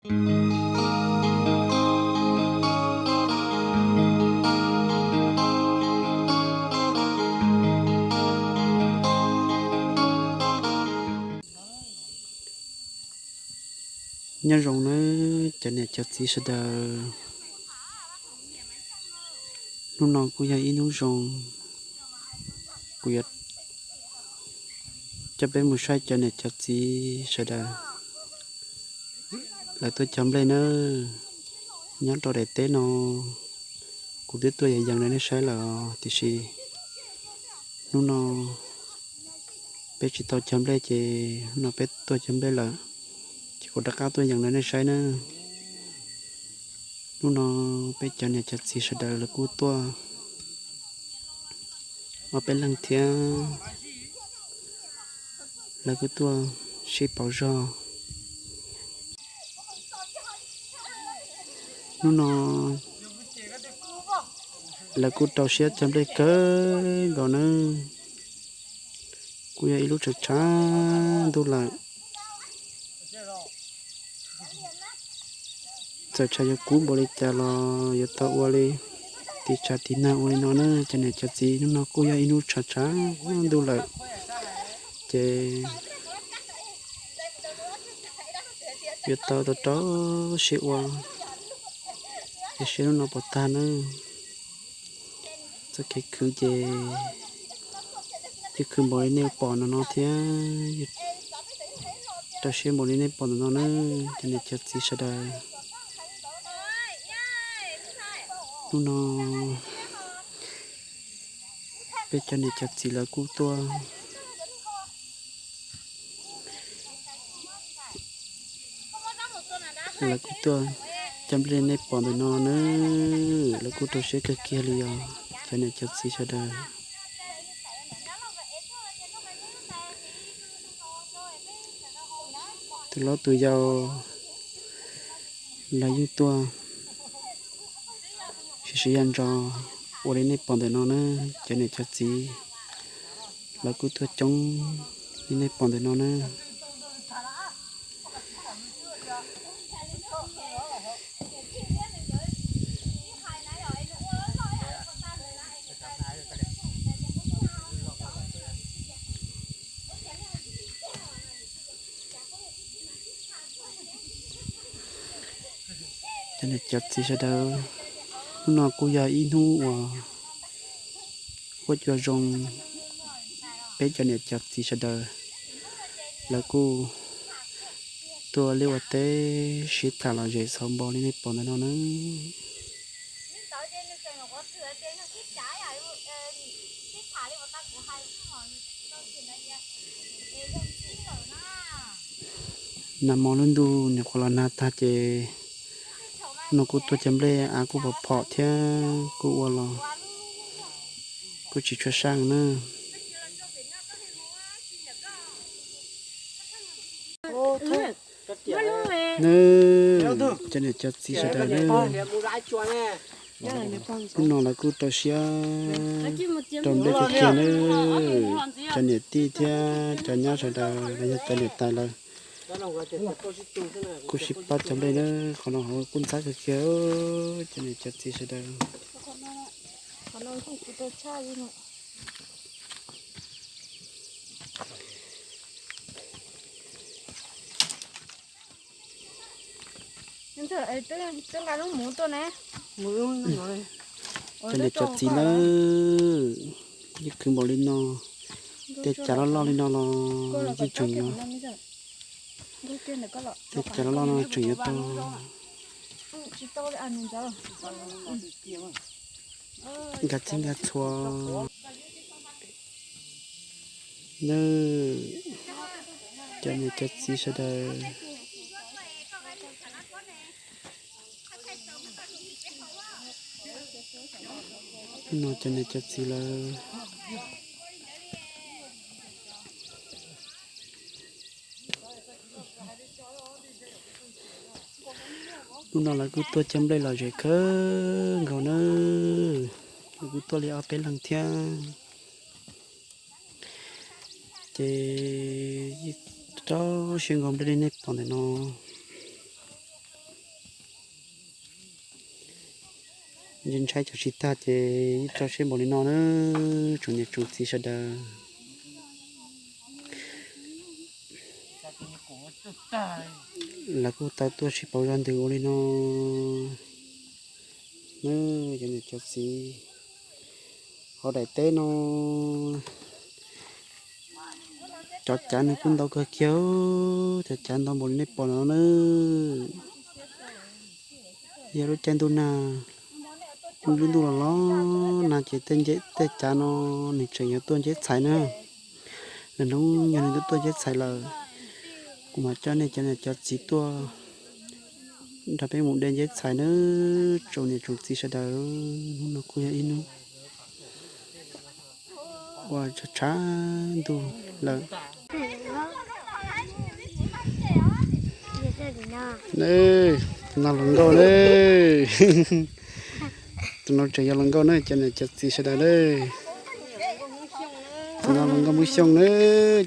Nyob zoo nawb cov niam cov txiv sawv daws. Hnub no kuj yog ib hnub zoo, kuv yuav coj peb mus saib cov niam cov txiv sawv daws lawv tuaj cog nplej nawb. Nyob rau daim teb no kuv twb tuaj yees yees rau nej saib lawm os, tiam sis hnub no peb tsis tau cog nplej ces hnub no peb tuaj cog nplej lawm, ces kuv rov qab tuaj yees rau nej saib nawb. Hnub no peb cov niam cov txiv sawv daws lawv kuj tuaj ob peb leeg thiab, lawv kuj tuaj sib pauv zog. Hnub no lawv kuj rau siab cog nplej kawg nkaus nawb. Kuj yog ib lub tshav tshav ntuj lawm. Txawm tshav yuav kub npaum li cas los yuav tau ua li tiv tshav tiv nag ua li no na cov niam cov txiv. Hnub no kuj yog ib hnub tshav tshav ntuj lawm, ces yuav tau rau rau siab ua, es saib hnub no puas tag na. Txoj kev khwv ces yeej khwv npaum li nej pom ntawm no thiab, rau siab npaum li nej pom ntawm no na cov niam cov txiv sawv daws. Hnub no peb cov niam cov txiv lawv kuj tuaj, lawv kuj tuaj cog nplej li nej pom ntawm no na, lawv kuj rau siab kawg kiag li os cov niam cov txiv sawv daws. Tus hlob tus yau lawv yeej tuaj sib sib zog ntso ua li nej pom ntawm no na, cov niam cov txiv lawv kuj tuaj coob li nej pom ntawm no na. Cov niam cov txiv sawv daws, hnub no kuj yog ib hnub uas huab cua zoo, peb cov niam cov txiv sawv daws lawv kuj tuaj liaj ua teb sib tham lom zem xauv npo li nej pom ntawm no na. Nag hmo lub ntuj nyuam qhuav los nag tag ces no kuj tuaj cov nplej av kuj pom phom thiab kuj ua los kuj tsis tshua saj na. Cov niam cov txiv sawv daws na, hnub no lawv kuj rau siab rau nplej tiag tiag na. Cov niam tij thiab cov nyab sawv daws los yog cov niam tais lawv kuj sib pab cog nplej na. Qhov no kuj ntxhab kawg kiag, cov niam cov txiv sawv daws. Cov niam cov txiv lawv, yeej khwv npaum li no, tej cav loj loj li no los yeej tseem yuav, tej cav loj loj no tseem yuav tau nkag txij nkag txhua. Nawb, cov niam cov txiv sawv daws, no cov niam cov txiv lawv, hnub no lawv kuj tuaj cog nplej lom zem kawg nkaus na, lawv kuj tuaj li ob peb leeg thiab. Ces yeej rau siab nkaus nplej li nej pom ntawm no. Ntshai ntshai cov tsis tag ces yeej tso siab npaum li no na, tsoom niam tsoom txiv sawv daws. Lawv kuj tau tuaj sib pauv zog ntws ua li no na, cov niam cov txiv. Hauv daim teb no cov cav nws kuj ntau kawg kiag, cov cav ntau npaum li nej pom no na. Yog lub caij ntuj nag, lub ntuj los los nag ces tej cav no nws tseem yuav tuaj nceb txhais na. Nws hnub nyoog nws twb tuaj nceb txhais lawm. Kuv mam coj nej cov niam cov txiv tuaj nrog peb mus de nceb txhais nawb tsoom niam tsoom txiv sawv daws. Hnub no kuj yog ib hnub uas tshav tshav ntuj lawm. Tus no hluas nkauj na, tus no tseem yog hluas nkauj na cov niam cov txiv sawv daws na. Tus no hluas nkauj Hmoob Xyooj na,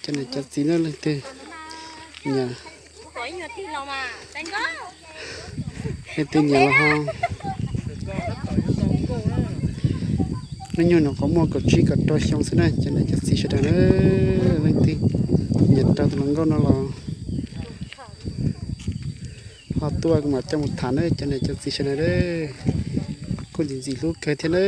cov niam cov txiv na leej twg nyiam, leej twg nyiam los ho. Hnub nyoog nws qhuav muaj kaum tsib kaum rau xyoo xwb na cov niam cov txiv sawv daws na. Leej twg nyiam rau tus hluas nkauj no los ho tuaj kuv mam coj mus tham na cov niam cov txiv sawv daws. Kuj ntxim ntxim hlub kawg thiab na.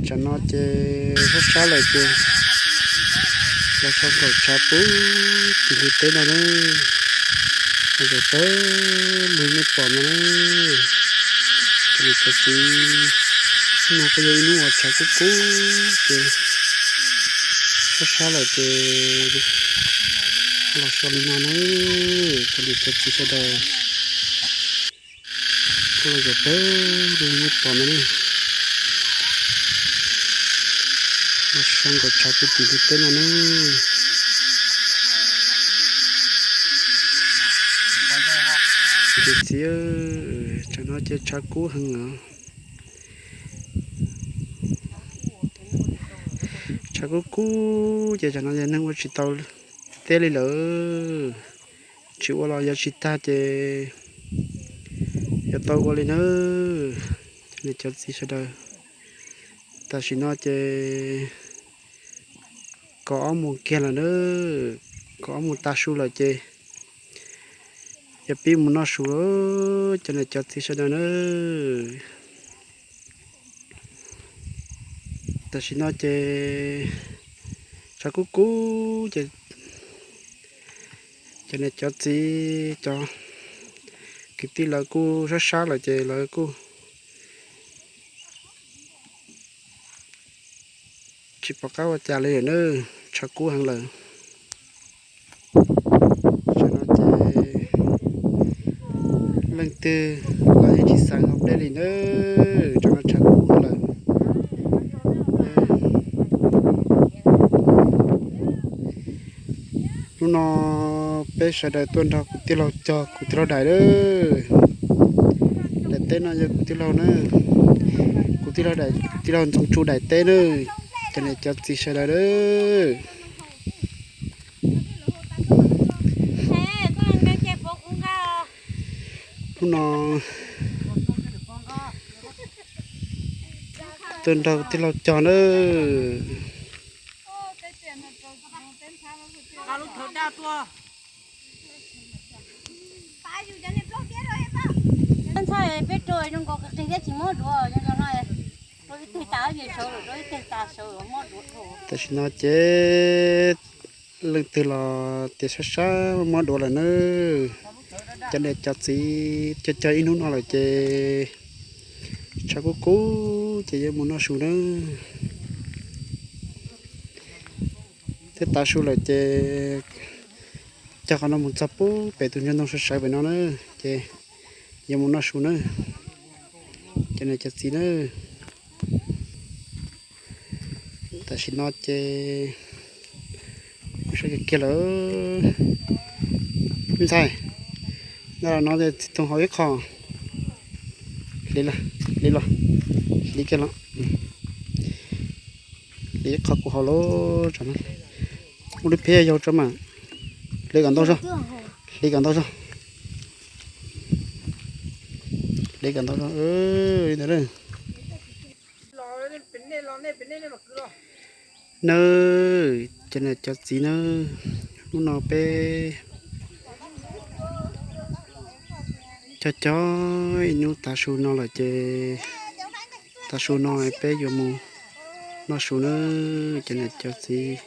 Tsam no ces sab sab lawm ces los so nkaum tshav kub tim lub teb no na. Los zaum pawg lug nej pom no na. Cov niam cov txiv, hnub no kuj yog ib hnub uas tshav kub kub ces sab sab lawm ces los so li no na. Cov niam cov txiv sawv daws, kuj los zaum pawg lug nej pom no na. Los so nkaum tshav kub tim lub teb no na. Niam txiv, tsam no ces tshav kub heev os. Tshav kub kub ces tsam no ces neeg ua tsis tau teb li lawm. Tsis ua los yuav tsis tag ces yuav tau ua li na. Cov niam cov txiv sawv daws, tam sim no ces kaum ob moos kiag lawm na, kaum ob moos tav su lawm ces yog pib mus noj su lawm cov niam cov txiv sawv daws na. Tam sim no ces tshav kub kub ces cov niam cov txiv, cov kwv tij lawv kuj sab sab lawm ces lawv kuj tsis pom qab ua cas li lawm na, tshav kub heev lawm. Tam no ces leej twg los yeej tsis xav nqa plej li na, tsam no tshav kub lawm. Hnub no peb sawv daws tuaj nrog kuv tij laug cog kuv tij laug daim lawm. Daim teb no yog kuv tij laug na, kuv tij laug daim, tij laug Ntxoov Tsu daim teb na, cov niam cov txiv sawv daws lawm. Hnub no tuaj nrog tij laug cog na. Tam sim no ces leej twg los tias sab sab mob duav lawm na. Cov niam cov txiv, cog cog ib hnub no lawm ces tshav kub kub ces yuav mus noj su na. Twb tav su lawm ces cog qhov no mus txog pub pem tus ntsuag ntoo sawv sawv pem no na, ces yuav mus noj su na. Cov niam cov txiv na, tam sim no ces sawv kiag lawm. Me ntxhais, no txiv toog haus ib qho. Hliv los, hliv kiag los. Hliv ib qho kuv haus los. Muaj lub phiab yau tso mas. Hliv kom ntau zog, hliv kom ntau zog. Deb kawg ntau li ntawd. Nawb, cov niam cov txiv nawb, hnub no peb cog cog ib hnub tav su no lawm ces tav su no peb yuav mus noj su nawb cov niam cov txiv.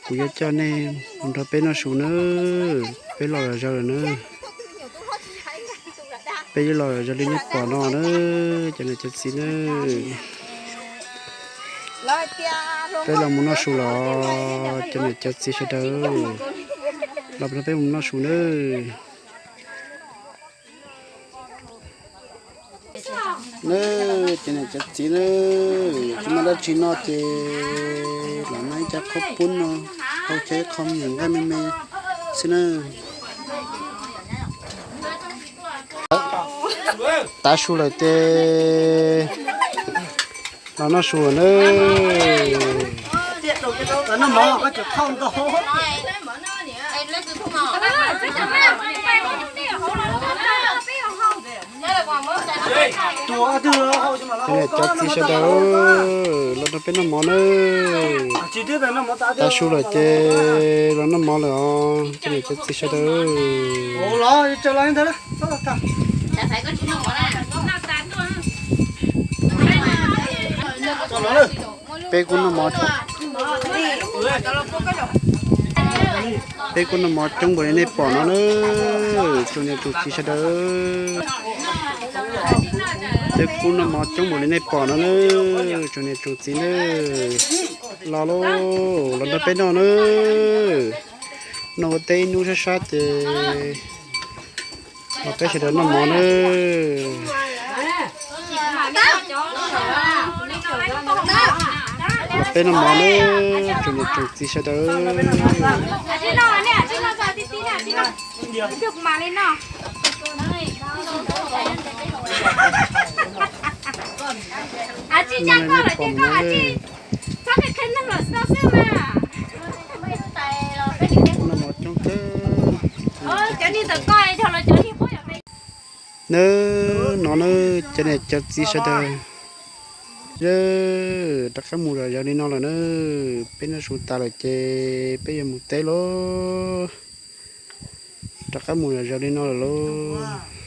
Kuv yuav coj nej mus nrog peb noj su nawb, peb los zom zaws lawm nawb. Peb yuav los zom zaws li nej pom no nawb cov niam cov txiv nawb. Peb los mus noj su los cov niam cov txiv sawv daws, los nrog peb mus noj su nawb. Nawb, cov niam cov txiv nawb, tsis muaj dab tsi noj ces los noj ib co qhaub poob no, hau cov qho me nqaij me me xwb nawb. Tav su lawm ces los noj su nawb. Cov niam cov txiv sawv daws, los nrog peb noj mov nawb. Tav su lawm ces los noj mov lawm os cov niam cov txiv sawv daws. Peb kuj noj mov, peb kuj noj mov coob npaum li nej pom no nawb tsoom niam tsoom txiv sawv daws. Peb kuj noj mov coob npaum li nej pom no nawb tsoom niam tsoom txiv nawb. Los lauj, los nrog peb noj nawb. Noj ua teb ib hnub sab sab ces los peb sawv daws noj mov nawb. Los peb noj mov nawb tsoom niam tsoom txiv sawv daws. Noj mov coob kawg. Nawb, no nawb cov niam cov txiv sawv daws, rov qab mus zom zaws li no lawm nawb. Peb noj su tas lawm ces peb yuav mus teb lauj. Rov qab mus zom zaws li no lawm lauj.